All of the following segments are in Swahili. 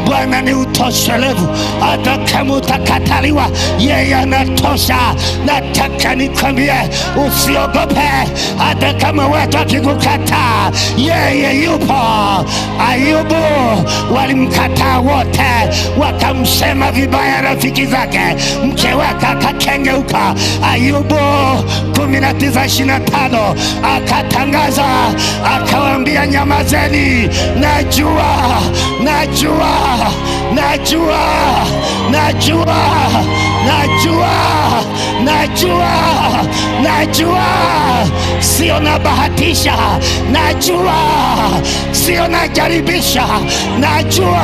Bwana ni utoshelevu, hata kama utakataliwa, yeye anatosha. Nataka nikwambie, usiogope, hata kama watu wakikukataa, yeye yupo. Ayubu walimkataa wote, wakamsema vibaya rafiki zake, mke wake akakengeuka. Ayubu 19:25 akatangaza, akawaambia, nyamazeni, najua, najua, najua, najua, najua, najua, najua, sio nabahatisha, najua, sio najaribisha, najua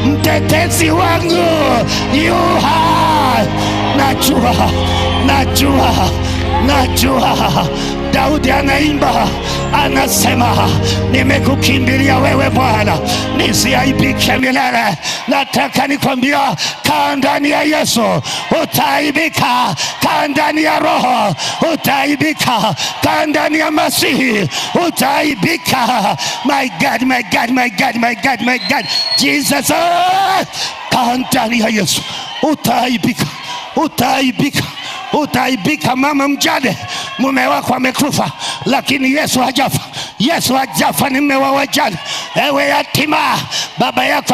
mtetezi wangu yu hai, najua, najua, najua. Daudi anaimba anasema, nimekukimbilia wewe Bwana, nisiaibike milele. Nataka nikwambia, kaa ndani ya Yesu utaaibika, kaa ndani ya Roho utaaibika, kaa ndani ya Masihi utaaibika. My God, my God, my God, my God, my God, Jesus, ah! Kaa ndani ya Yesu utaaibika, utaaibika, utaaibika. Mama mjane, mume wako amekufa, lakini Yesu hajafa. Yesu hajafa, ni mume wa wajane. Ewe yatima, baba yako